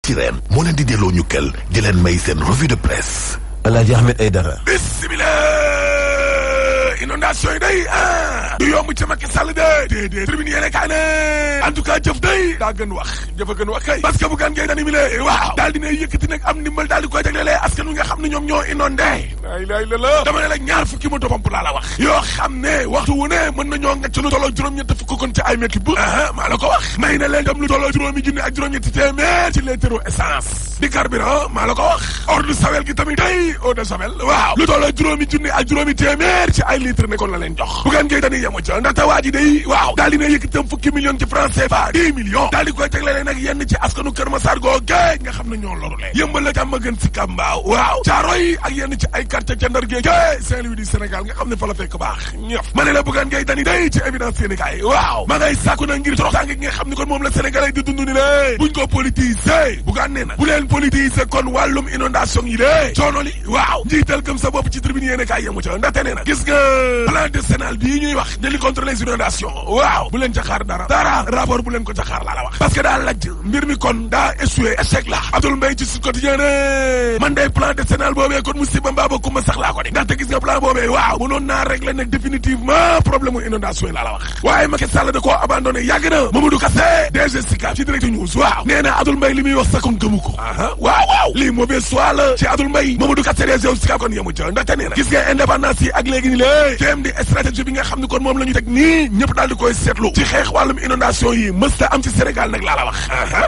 Tireen moo leen di delloo ñu kel di leen may seen revue de presse. Alaaji Ahmed Aidara. Bismillah. Inondation yi day du yomb ci Macky Sall de déedéet tribune yéene kaay ne en tout cas jëf day daa gën wax jëf a gën wax kay parce que bu gaan ngay dani mi le waaw daal dina yëkkati nag am ndimbal daal di koy jaglelee askan wi nga xam ne ñoom ñoo inondé laa ilaaha illallaah dama ne la ñaar fukki moto pompe laa la wax yoo xam ne waxtu wu ne mën na ñoo ngacc lu tolloo juróom-ñett fukk kon ci ay mètre bu maa la ko wax may na leen dem lu tolloo juróomi junni ak juróom-ñetti téeméer ci litre essence di carburant maa la ko wax ordre de Javel gi tamit day eau de Javel waaw lu tolloo juróomi junni ak juróomi téeméer ci ay litre ne kon la leen jox bu gaan ngay dani yemu ca ndaxte waa ji day waaw daal dina yëkkitam fukki millions ci francs CFA 10 millions daal di koy tegle nag yenn ci askanu Kër Massar googe nga xam ne ñoo lorule yëmbal la jàmm gën si Kambaaw waaw Caaroy ak yenn ci ay quartier ca Ndar géej Saint-Louis du Sénégal nga xam ne fa la fekk baax ñëf ma ne la bugaan ngay dani day ci évidence Sénégal waaw ma ngay sàkku na ngir toroxtaange gi nga xam ne kon moom la Sénégalais di dund ni lé buñ ko politiser bugaan nee na bu leen politiser kon wàllum inondation yi lé coono li waaw njiital gëm sa bopp ci tribune yéene kaay yemu ca ndaxte nee na gis nga plan décennal bii ñuy wax de lutte contre les inondations waaw bu leen ca xaar dara rapport bu leen ko ca xaar laa la wax parce que daa lajj mbir mi kon daa échoué échec la Abdoul Mbaye ci Sud Quotidien ne man day plan décennal boobee kon musiba mbaaba kumba sax laa ko de ndaxte gis nga plan boobee waaw mënoon naa régler nag définitivement problème u inondation yi laa la wax waaye Macky Sall da koo abandonné yàgg na Mamadou Kassé DG Sicap ci Direct News waaw nee na Abdoul Mbaye li muy wax sax kon gëmu ko waaw lii mauvais choix la ci Abdoul Mbaye Mamadou Kassé DG Sicap kon yemu ca ndaxte nee na gis nga indépendance yi ak léegi ni lée thème di stratégie bi nga xam ne kon moom la ñu teg nii ñëpp daal di koy seetlu ci xeex wàllum inondation yi mësta am ci Sénégal nag laa la wax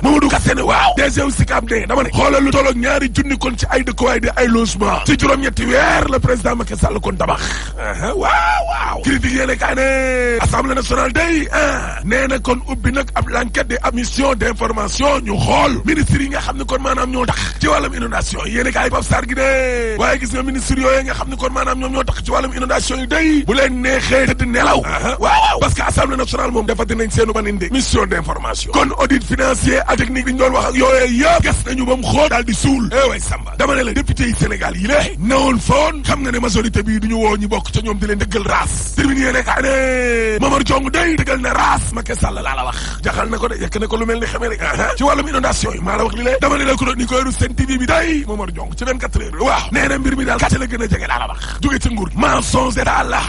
Mamadou Kassé ne waaw DG Sicap ne dama ne xoolal lu tolloog ñaari junni kon ci ay dëkkuwaay di ay logement ci juróom-ñetti weer la président Macky Sall kon tabax waaw critique yéene kaa ne Assemblée nationale day nee na kon ubbi nag ab l'enquête de ab mission d'information ñu xool ministre yi nga xam ne kon maanaam ñoo tax ci wàllum inondation yi yéene kaay Pape Sarr gi de waaye gis nga ministre yooyu nga xam ne kon maanaam ñoom ñoo tax ci wàllum inondation yi day bu leen neexee tëdd nelaw waaw parce que Assemblée nationale moom dafa dinañ seenu ban indi mission d'information kon audit financier ak technique bi ñu doon wax ak yooyee yëpp gas nañu ba mu xool daal di suul way Samba dama ne la député yi Sénégal yi lée newoon foon xam nga ne majorité bi du ñu woo ñu bokk ca ñoom di leen dëggal raas terminé ne kaa ne Momar Diong day dëggal na raas Macky Sall laa la wax jaxal na ko de yekk na ko lu mel ni xamee rek ci wàllum inondation yi maa la wax li lée dama ne la chroniqueur Sen TV bi day Momar Diong ci 24 heures waaw nee na mbir mi daal kàcce la gën a jege laa la wax jóge ci nguur mensonge d'état la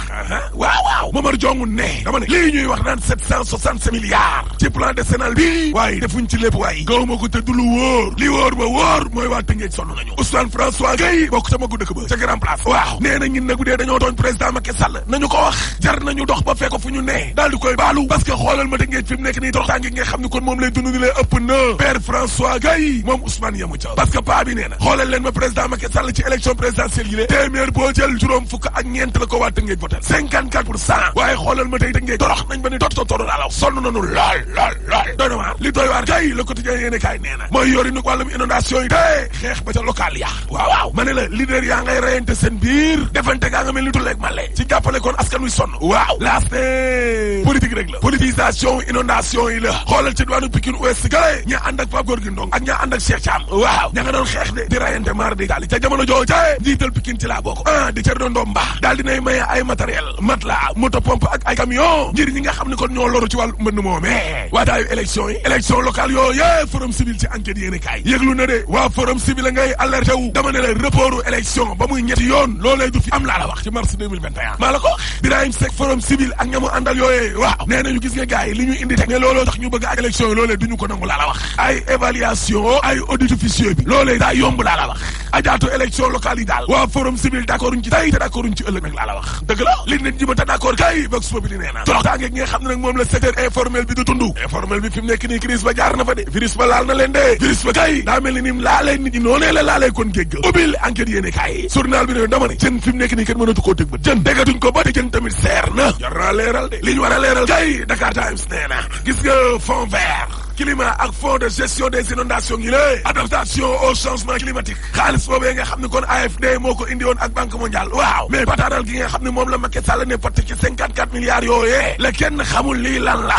waaw Momar Diong ne dama ne lii ñuy wax naan 765 milliards ci plan décennal bi waaye defuñ ci lépp waaye gawma ko te du lu wóor li wóor ba wóor mooy waa Tëngéej sonn nañu Ousmane François Gueye bokk ca magu dëkk ba ca Grand Place waaw nee na ñun nag bu dee dañoo tooñ président Macky Sall nañu ko wax jar nañu dox ba fekk fu ñu ne daal di koy baalu parce que xoolal ma Tëngéej fi mu nekk nii toroxtaange nga xam ni kon moom lay dund ni lay ëpp na Père François Gueye moom Ousmane yamu ca parce que paa bi nee na xoolal leen ma président Macky Sall ci élection présidentielle yi lée téeméer boo jël juróom fukk ak ñeent la ko waa Tëngéej votel 54% waaye xoolal ma tey Tëngéej torox nañ ba ni tot daalaw sonn nañu lool doy na waar li doy waar kay Le Quotidien yéene kaay nee na mooy yori nu wàllum inondation yi de xeex ba ca local ya waaw ma ne la leader yaa ngay reyante seen biir defante gaa nga mel ni tulleeg male ci jàppale kon askan wi sonn waaw laas ne politique rek la politisation inondation yi la xoolal ci diwaanu Pikine Ouest gale ña ànd ak Pape Gorgui Ndong ak ña ànd ak Cheikh Thiam waaw ña nga doon xeex de di reyante maar di daal ca jamono jooju njiital Pikine ci laa bokk di cër doon doom mbaax daal dinay maye ay matériel matelas moto pompe ak ay camion ngir ñi nga xam ne kon ñoo loru ci wàllu mbënd moomee waataayu élection yi élection locale yooyu forum civil ci enquête yéene kaay yëglu na de waa forum civil la ngay alerté wu dama ne la reportu élection ba muy ñetti yoon loolee du fi am laa la wax ci mars 2021 maa la ko Birahim Seck forum civil ak ñamu àndal yooyee waaw nee nañu gis nga gars yi li ñu indi teg ne looloo tax ñu bëgg ak élection yi loolee duñu ko nangu laa la wax ay évaluation ay audit officieux bi loolee daa yomb laa la wax ajaatu élection locale yi daal waa forum civil d'accorduñ ci tey te d'accorduñ ci ëllëg nag laa la wax dëgg la li nit ñi ba ta d'accord kay vox populi nee na toroxtaange gi nga xam ne nag moom la secteur informel bi du tund informel bi fi mu nekk nii crise ba jaar na fa de virus ba laal na leen de virus ba kay daa mel ni nim laalee nit ñi noonee la laalee kon géej ga ubbil enquête yéene kaay journal bi ne dama ne jën fi mu nekk nii kenn mënatu koo dëg ba jën déggatuñ ko ba te jën tamit seer na jar naa leeral de li ñu war a leeral kay Dakar Times nee na gis nga fond vert climat ak fonds de gestion des inondations yi lée adaptation au changement climatique xaalis boobee nga xam ne kon AFD moo ko indi woon ak Banque mondiale waaw mais pataaral gi nga xam ne moom la Macky Sall ne patt ci 54 milliards yooyee la kenn xamul lii lan la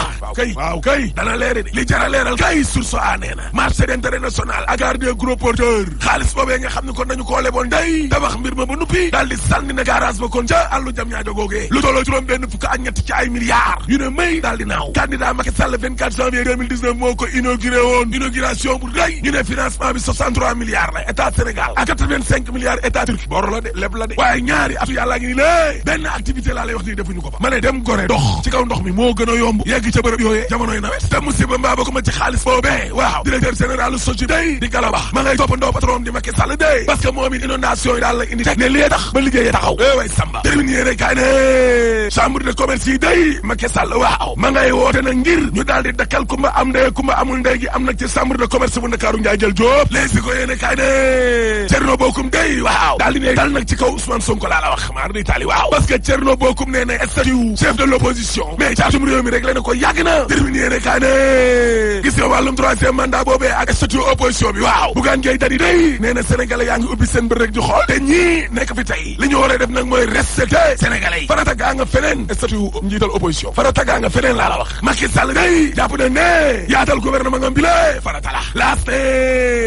waaw kay dana leere di li jara leeral kay source a nee na marché d'intérêt national ak des gros porteurs xaalis boobee nga xam ne kon nañu koo leboon day tabax mbir ma ba nuppi daal di sànni na garage ba kon ca àllu jam ñaajo googee lu tolloo juróom benn fukk ak ñett ci ay milliards yu ne may daal di naaw candidat Macky Sall 24 janvier 2019 moo ko inauguré woon inauguration bu rëy ñu ne financement bi 63 milliards la état Sénégal ak 85 milliards état Turquie bor la de lépp la de waaye ñaari atu yàllaa ngi ni lée benn activité laa lay wax nii defuñu ko fa ma ne dem gore dox ci kaw ndox mi moo gën a yomb yegg ca bërëb yooyee jamonoy nawet te musiba mbaa ba ko ma ci xaalis boobee waaw directeur général soci day di Gala Ba ma ngay toppandoo patron di Macky Sall day parce que moom it inondation yi daal la indi teg ne lii tax ba liggéeyee taxaw way Samba terminer rek kaay ne chambre de commerce yi day Macky Sall waaw ma ngay woote na ngir ñu daal di dakkal kumba am ndey kumba amul ndey gi am nag ci chambre de commerce bu Ndakaaru Njaay jël Jóob léegi ko yéene kaay ne Thierno Bocoum day waaw daal di ne dal nag ci kaw Ousmane Sonko laa la wax maar di taali waaw parce que Thierno Bocoum nee na statut chef de l'opposition mais caatum réew mi rek la ne ko yàgg na terminer yéene kaay ne gis nga wàllum troisième mandat boobee ak statut opposition bi waaw Bougane Gueye Dany day nee na sénégalais yaa ngi ubbi seen bët rek di xool te ñii nekk fi tey li ñu war a def nag mooy respecter sénégalais yi farata gaa nga feneen statut njiital opposition farata gaa nga feneen laa la wax Macky Sall day jàpp na ne yaatal gouvernement ngam bi la farata la last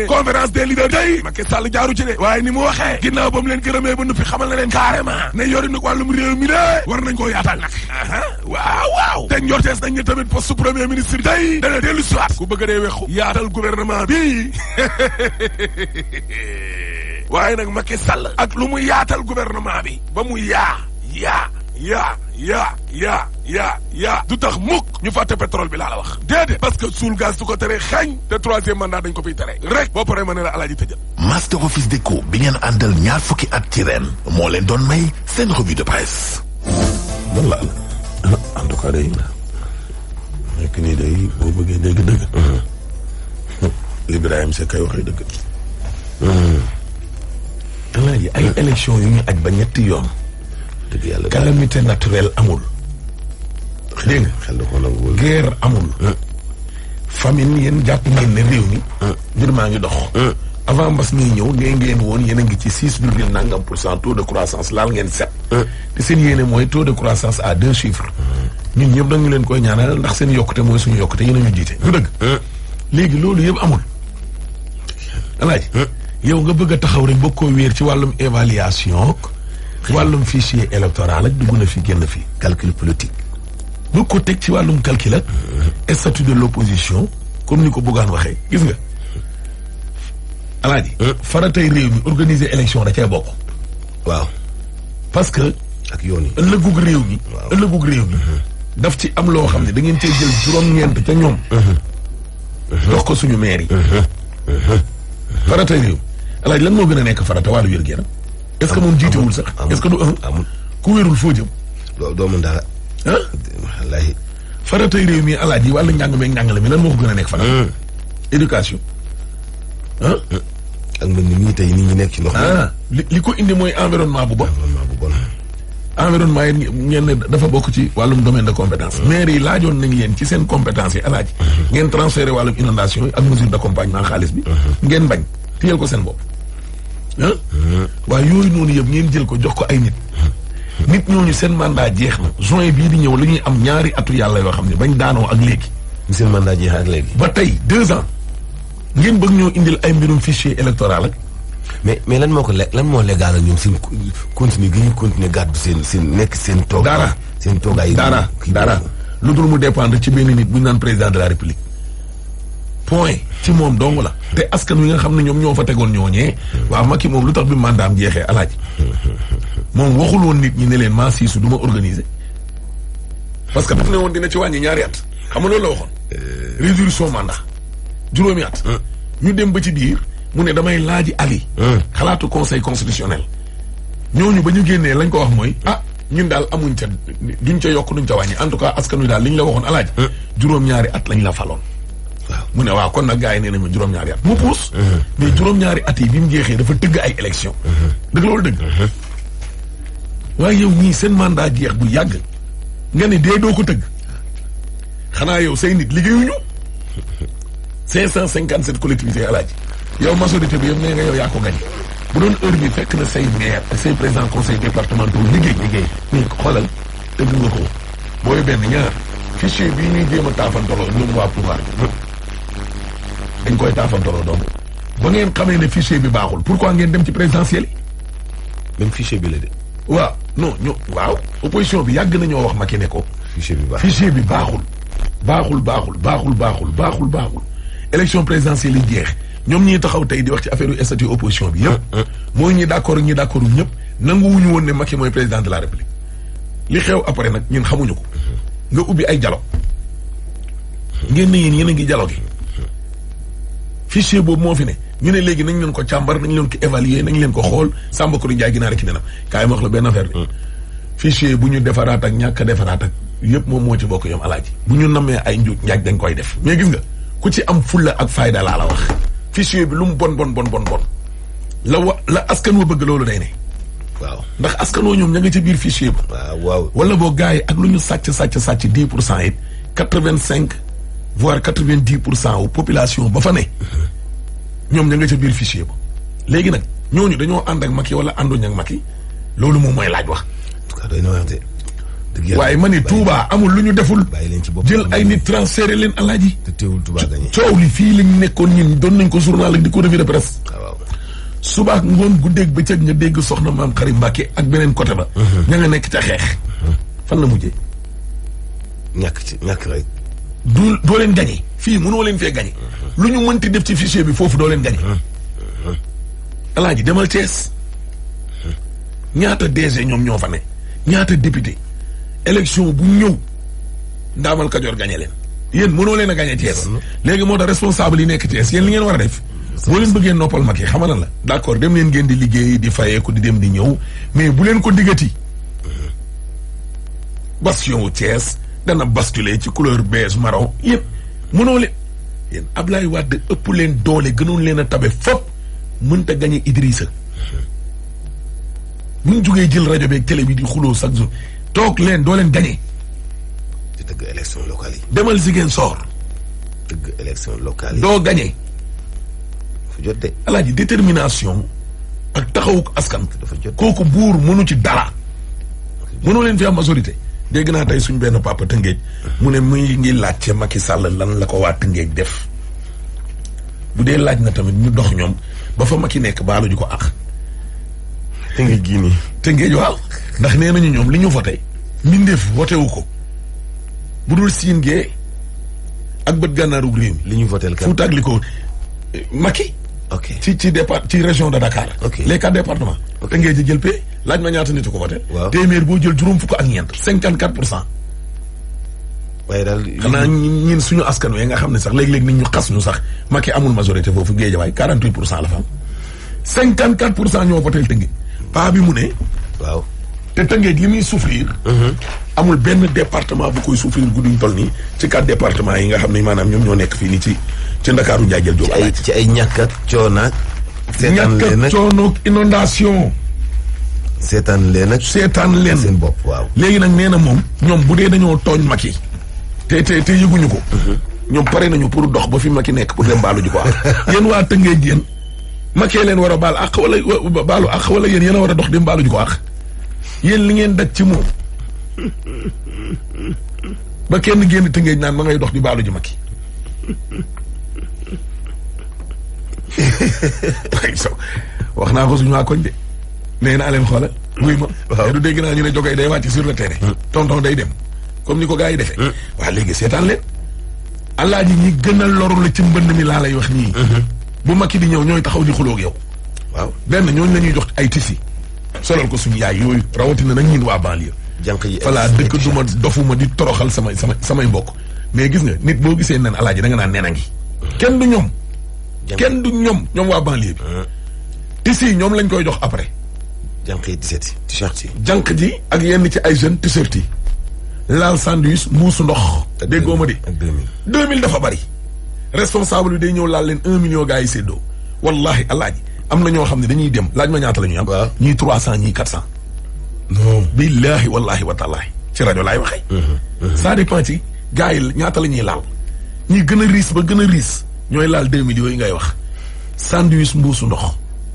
conférence des leaders day Macky Sall jaaru ci de waaye ni mu waxee ginnaaw ba mu leen gërëmee ba noppi xamal na leen carrément ne yori nag wàllum réew mi de war nañ koo yaatal nag waaw te njortees nañ ne tamit poste premier ministre day dana dellu si waat ku bëgg a dee wexu yaatal gouvernement bi waaye nag Macky Sall ak lu mu yaatal gouvernement bi ba mu yaa du tax mukk ñu fàtte pétrole bi laa la wax déedéet parce que suul gaz du ko tere xañ te troisième mandat dañ ko fiy tere rek boo paree ma ne la alaaji tëjal Master Office Déco bi ngeen àndal ñaar fukki at ci ren moo leen doon may seen revue de presse man la en tout cas day nekk nii day boo bëggee dëgg-dëgg Ibrahima Seck kay waxee dëgg alaaji ay élection yu ñu aj ba ñetti yoon dëgg yàlla calamité naturelle amul dégg nga xel da ko nanguwul guerre amul famine yéen jàpp ngeen ne réew mi mbir maa ngi dox avant mbas ngay ñëw nee ngeen woon yéen a ngi ci 6,nangam% taux de croissance laal ngeen 7 te seen yéene mooy taux de croissance à 2 chiffres ñun ñëpp dañu leen koy ñaanal ndax seen yokkute mooy suñu yokkute yéen a ñu jiite du dëgg léegi loolu yëpp amul alaaji yow nga bëgg a taxaw rek bëgg koo wéer ci wàllum évaluation wàllum fichier électoral ak dugg na fi génn fi calcul politique bëgg ko teg ci wàllum calcul ak statut de l'opposition comme ni ko Bougane waxee gis nga alaaji faratay réew mi organiser élection da cee bokk waaw parce que ak yoon yi ëllëgug réew mi daf ci am loo xam ne da ngeen cee jël juróom-ñeent ca ñoom dox ko suñu maire yi faratay réew alaaji lan moo gën a nekk farata wàllu wér-gu-yaram est-ce que moom jiitewul sax est-ce que du amul ku wérul foo jëm loolu doo mën dara wallaahi faratay réew mi alaaji yi wàllu njàng meeg njàngale mi lan moo ko gën a nekk farata éducation ak mel ni mii tey nit ñi nekk ci ndox li ko indi mooy environnement bu bon environnement yi ngeen ne dafa bokk ci wàllum domaine de compétence maire yi laajoon nañ leen ci seen compétence yi alaaji ngeen transféré wàllum inondation yi ak mesure d'accompagnement xaalis bi ngeen bañ téyel ko seen bopp waaye yooyu noonu yëpp ngeen jël ko jox ko ay nit ñooñu seen mandat jeex na juin bii di ñëw la ñuy am ñaari atu yàlla yoo xam ne bañ daanoo ak léegi seen mandat jeex ak léegi ba tey 2 ans ngeen bëgg ñoo indil ay mbirum fichier électoral ak mais lan moo ko lan moo légal ak ñoom seen continuer gi ñu continuer gàddu seen nekk seen toog dara lu dul mu dépendre ci benn nit bu ñu naan président de la république point ci moom dong la te askan wi nga xam ne ñoom ñoo fa tegoon ñooñee waaw Macky moom lu tax bi mandat am jeexee alaaji moom waxul woon nit ñi ne leen maa siisu du ma organiser parce que daf ne woon dina ci wàññi ñaari at xam nga loolu la waxoon réduire son mandat juróomi at ñu dem ba ci biir mu ne damay laaji ali xalaatu conseil constitutionnel ñooñu ba ñu génnee lañ ko wax mooy ñun daal amuñ ca duñ ca yokk duñ ca wàññi en tout cas askan wi daal li ñu la waxoon alaaji juróom-ñaari at lañ la faloon waaw mu ne waaw kon nag gars yi nee nañ ma juróom-ñaari at mu puus mais juróom-ñaari at yi bi mu jeexee dafa tëgg ay élection dëgg loolu dëgg waaye yow ñii seen mandat jeex bu yàgg nga ne dee doo ko tëgg xanaa yow say nit liggéeyuñu 557 collectivités alaaji yow majorité bi yëpp nee nga yow yaa ko gañ bu doon heure bi fekk na say maire ak say président conseil départemental liggéey nii xoolal tëgg nga ko booy benn ñaar fichier bii ñuy jéem a taafantaloo ñoom waa pouvoir dañ koy taafantaloo donc ba ngeen xamee ne fichier bi baaxul pourquoi ngeen dem ci présidentiel yi même fichier bi la de waaw non waaw opposition bi yàgg nañoo wax Macky ne ko fichier bi baaxul baaxul. élection présidentielle yi jeex ñoom ñi taxaw tey di wax ci affaire statut opposition bi yëpp. mooy ñi d'accord ak ñi d'accordul ñëpp nanguwuñu woon ne Macky mooy président de la République. li xew après nag ñun xamuñu ko. nga ubbi ay dialogue. ngeen ne yéen a ngi dialogue gi. fichier boobu moo fi ne ñu ne léegi nañ leen ko càmbar nañ leen ko évaluer nañ leen ko xool Samba Kourou Ndiaye ginaar ki nenam kaay ma wax la benn affaire bi. fichier bu ñu defaraat ak ñàkk a defaraat ak yëpp moom moo ci bokk yom alaaji. bu ñu nammee ay njuuj njaaj dañ koy def mais gis nga ku ci am fulla ak fayda laa la wax. fichier bi lu mu bon la askan wa bëgg loolu day ne. waaw ndax askan woo ñoom ña nga ci biir fichier ba. waaw wala boo gars yi ak lu ñu sàcc 10% it 85 voire 90% wu population ba fa ne. ñoom ña nga ca biir fichier ba. léegi nag ñooñu dañoo ànd ak Macky wala ànduñ ak Macky loolu moom mooy laaj wax. en tout cas doy na wax de. waaye ma ni Touba amul lu ñu deful. bàyyi leen ci bopp jël ay nit transféré leen alaaji. te teewul Touba gagné. coow li fii lañ nekkoon ñun doon nañ ko journal ak di ko revue de presse. waaw. subaak ngoon guddeeg bëccëg nga dégg soxna maam Karim Mbacké ak beneen côté ba. ña nga nekk ca xeex. fan la mujjee. ñàkk rek. doo leen gagné fii mënoo leen fee gagné. lu ñu mënti def ci fichier bi foofu doo leen gagné. alaaji demal Thiès. ñaata DG ñoom ñoo fa ne. ñaata député. élection bu ñëw. Ndaamal Kajoor gagné leen. yéen mënoo leen a gagné Thiès. léegi moo tax responsable yi nekk Thiès yéen li ngeen war a def. boo leen bëggee noppal Macky xamal na la. d'accord dem leen ngeen di liggéey di fayeeku di dem di ñëw mais bu leen ko diggati. bastion wu Thiès dana basculer ci couleur beige marron yëpp mënoo leen. yéen Ablaye Wade ëpp leen doole gënoon leen a tabe fop mënta gagné Idrissa. buñ jugee jël rajo beeg télé bi di xuloo chaque jour toog leen doo leen gagné. di tëgg élection locale yi. demal Ziguinchor. tëgg élection locale yi. doo gagné. dafa jot de. alaaji détermination ak taxawuk askan. dafa jot kooku buur mënu ci dara. mënoo leen fi am majorité. dégg naa tey suñ benn papa Tëngéej. mu ne muy ngi laajte Macky Sall lan la ko waa Tëngéej def. bu dee laaj na tamit ñu dox ñoom ba fa Macky nekk baalu ju ko àq. Tëngéej gii nii. Tëngéej waaw. ndax nee nañu ñoom li ñu voté. mbindeef voté wu ko. bu dul siin gee ak bët gànnaaru réew mi. li ñu voté kan Fuuta ak li ko Macky. ok ci région de Dakar. ok les 4 départements. Tëngéej ji jël pay laaj ma ñaata nit ko voté. waaw téeméer boo jël juróom fukk ak ñeent. 54%. waaye daal xanaa ñin suñu askan wi nga xam ne sax léeg-léeg nit ñu xas ñu sax Macky amul majorité foofu Guédiawaye 48% la fa am. 54% ñoo voté Tëngéej. paa bi mu ne. waaw te Tëngéej li muy souffrir. amul benn département bu koy souffrir gudduñ toll nii ci 4 départements yi nga xam ne maanaam ñoom ñoo nekk fii nii ci Ndakaaru Njaajël Jóob. ci ay ñàkk ak coonaak. seetaan leen ñàkk ak coonoog inondation. seetaan leen ak. seetaan leen seen bopp waaw. léegi nag nee na moom ñoom bu dee dañoo tooñ Macky. te yëguñu ko. ñoom pare nañu pour dox ba fi Macky nekk pour dem baalu ji ko àq. yéen waa Tëngéej yéen Macky leen war a baal àq wala baalu àq wala yéen yéen a war a dox dem baalu ji ko àq. yéen li ngeen daj ci moom ba kenn génn Tëngéej naan ma ngay dox di baalu ji Macky. wax naa ko suñu waa koñ de nee naa leen xoolal. wuy ma waaw du dégg naa ñu ne Jogay day wàcc sur le terrain. tonton day dem comme ni ko gars yi defee. waaw léegi seetaan leen. alaaji ñi gën a loru la ci mbënd mi laa lay wax nii. bu Macky di ñëw ñooy taxaw di xulóog yow. waaw benn ñooñu la ñuy jox ay tisi. solal ko suñu yaay yooyu rawatina nag ñun waa banlieue. jànq yi voilà dëkk duma dofuma di toroxal samay mbokk. mais gis nga nit boo gisee nen alaaji da nga naan nen a ngi. kenn du ñoom. kenn du ñoom waa banlieue bi. tisi ñoom lañ koy jox après. jànq yi t-shirt yi. jànq ji ak yenn ci ay jeunes t-shirt yi. laal sandwich mbuusu ndox. déggoo ma de. ak 2000. 2000 dafa bari. responsable bi day ñëw laal leen 1 million gars yi séddoo. wallahi alaaji am na ñoo xam ne dañuy dem laaj ma ñaata la ñuy am. waaw ñii 300 ñii 400. non billahi wallahi wa taalahi ci rajo laay waxee. ça dépend ci gars yi ñaata la ñuy laal. ñi gën a riis ba gën a riis ñooy laal 2 millions yi ngay wax. sandwich mbuusu ndox.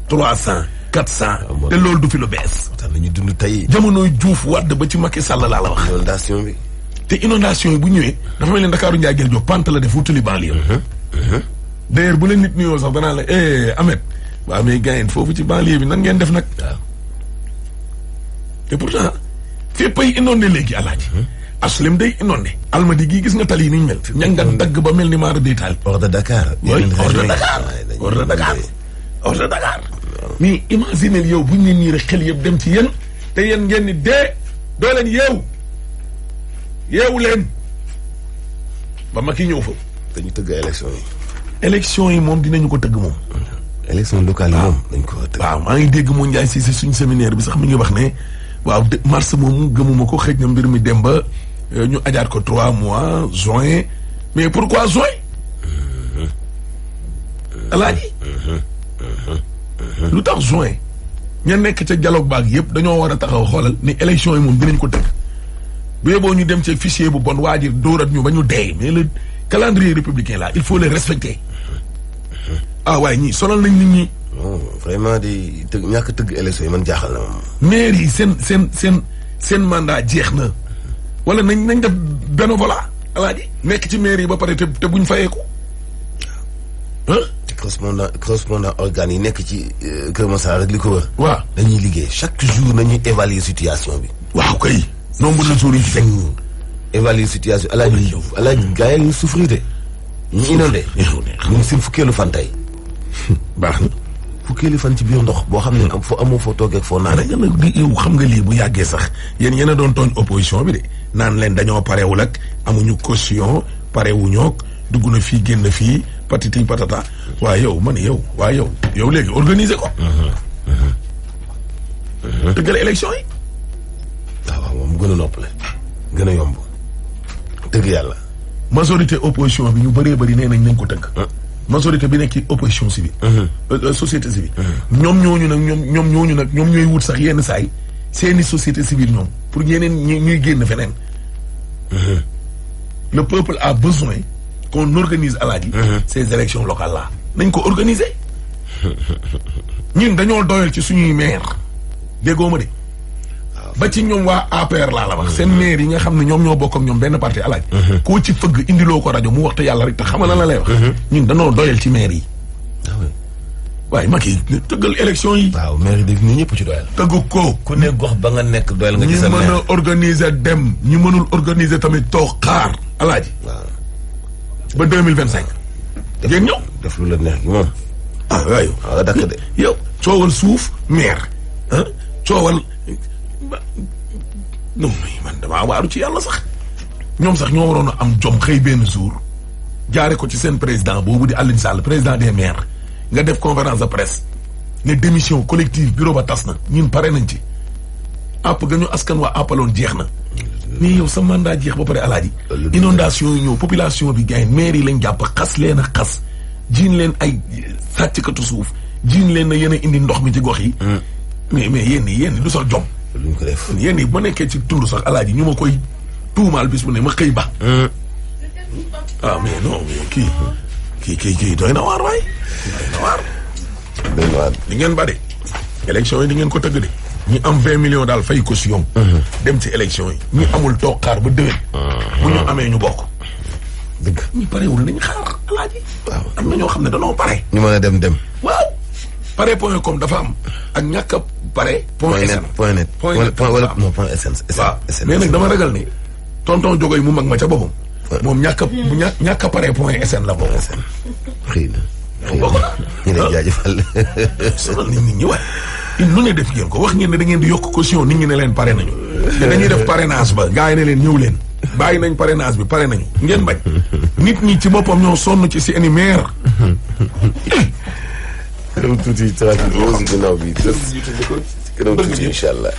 300 400. te loolu du fi lu bees. waxtaan nañu dund tey. jamonoy Diouf Wade ba ci Macky Sall laa la wax. inondation bi. te inondation yi bu ñëwee dafa mel ne Ndakaaru Njaay jël jox pante la def wutali banlieue. d'ailleurs bu leen nit nuyoo sax danaa la Ahmed. waaw mais gars yi foofu ci banlieue bi nan ngeen def nag. waaw. et pourtant fépp ay inondé léegi alaaji. HLM day inondé Almadies gii gis nga tali yi ni ñu mel ña nga dagg ba mel ni maara day taal hors de Dakar. hors de Dakar mais imaginez yow buñ ne nii rek xel yëpp dem ci yéen te yéen ngeen ni dee doo leen yeewu leen ba ma ki ñëw fa dañu tëgg élection yi moom dinañu ko tëgg moom élection locale yi moom dañ ko tëgg. waaw maa ngi dégg moo Ndiaye si suñ séminaire bi sax mi ngi wax ne waaw mars moom gëmuma ko xëj na mbir mi dem ba ñu ajaat ko 3 mois juin mais pourquoi juin alaaji lu tax juin ña nekk ca dialogue baag yëpp dañoo war a taxaw xoolal ni élection yi moom dinañ ko tëgg bu yeboo ñu dem ci fichier bu bon waa ji dóorat ñu ba ñu dee mais le calendrier républicain là il faut le respecter ah waaye ñii sonal nañ nit ñi. vraiment di ñàkk tëgg élection yi man jaaxal na moom. maire yi seen mandat jeex na wala nañ def bénévolat alaaji nekk ci maire yi ba pare te buñ fayeeku correspondant organes yi nekk ci Kër Massar ak li ko wër. waaw dañuy liggéey chaque jour nañuy évaluer situation bi. waaw kay. nombre de jours yi ci teg. évaluer situation alaaji gars yi ñu souffrir de. ñu inondé. ñu ngi seen fukkeelu fan tey. baax na. fukkeelu fan ci biir ndox boo xam ne am foo amoo foo toogee ak foo naan. yow xam nga lii bu yàggee sax yéen a doon tooñ opposition bi de naan leen dañoo parewul ak amuñu caution parewuñoo dugg na fii génn fii patiti patata waaye yow man yow léegi organiser ko. tëggal élection yi. waaw moom gën a noppale gën a yomb dëgg yàlla. majorité opposition bi ñu bëree bëri nee nañ ko tëgg. majorité bi nekk ci opposition civile. société civile. ñoom ñooñu nag ñoom ñooy wut sax yenn saa yi seeni société civile ñoom pour ñeneen ñuy génn feneen. Le peuple a besoin qu'on organise alaaji ces élections locales là nañ ko organiser. ñun dañoo doyal ci suñuy maire déggoo ma de. ba ci ñoom waa APR laa la wax. seen maire yi nga xam ne ñoom ñoo bokk ak ñoom benn parti alaaj koo ci fëgg indiloo ko rajo mu waxta yàlla rek te xamal la lay wax. ñun dañoo doyal ci maire yi. waaye Macky tëggal élection yi. waaw maire yi def ñu ñëpp ci doyal. tëgg ko. ku ne gox ba nga nekk doyal nga ci sa maire. ñi mën a organiser dem ñi mënul organiser tamit toog xaar alaaji. waaw ba 2025. ngeen ñëw def lu la neex gi moom. waaye. waaw dakk de. yow coowal suuf maire coowal. non man damaa waaru ci yàlla sax ñoom sax ñoo waroon a am jom xëy benn jour jaare ko ci seen président boobu di Alioune Sall président des maires nga def conférence de presse ne démission collective bureau ba tas na ñun pare nañ ci àpp ga ñu askan waa àppaloon jeex na mais yow sa mandat jeex ba pare alaaji inondation yi ñëw population bi gars yi maire yi lañ jàpp xas leen a xas jiin leen ay sàcckatu suuf jiin leen na yéen a indi ndox mi ci gox yi mais yéen du sax jom luñ ko def yéen bu ma nekkee ci tund sax alaaji ñu ma koy tuumaal bis bu ne ma xëy ba. Mais non kii doy na waar waay. doy na waar. di ngeen ba de. élection yi di ngeen ko tëgg de. ñi am 20 millions daal fay caution. dem ci élection yi. ñi amul toog xaar ba déwén. bu ñu amee ñu bokk. dëgg ñi parewul nañu xaar alaaji. waaw am na ñoo xam ne dañoo pare. ñu mën a dem. waaw. pare.com dafa am ak ñàkk a pare. point net wala non point essence. waaw mais nag dama ragal ne tonton Jogoy mu mag ma ca boppam. moom ñàkk a pare point sn la bokk. xëy na bokk na. ñu lay jaajëfal. sonal nit ñi waay. lu ne def ngeen ko wax ngeen ne da ngeen di yokk caution nit ñi ne leen pare nañu. te dañuy def parrainage ba gars yi ne leen ñëw leen. bàyyi nañ parrainage bi pare nañu ngeen bañ. nit ñi ci boppam ñoo sonn ci seeni maire. kanam tuuti trafic bi ginnaaw bi kanam tuuti incha allah